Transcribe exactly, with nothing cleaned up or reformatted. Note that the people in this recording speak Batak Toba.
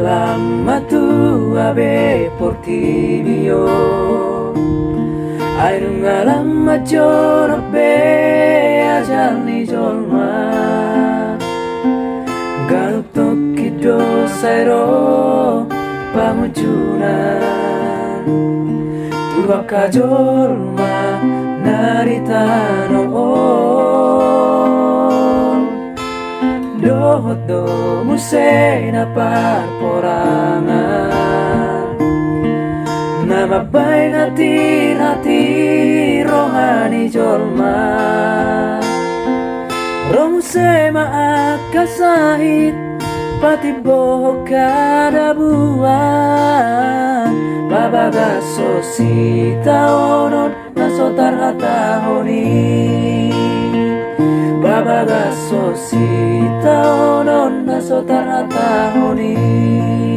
Lam ma tua be portibi on. Ai nunga lam ma jonok be ajal ni jolma. Ganup tongkin do sai ro pangunjunan tu angka jolma na di tano on. Dohot do muse na parporangan na mambahen hati-hati roha ni jolma. Ro muse ma angka sahit patimbohon hadabuan, pabagason sitaonon na so tarhatahon i. Pabagason sitaonon na so tarhatahon i.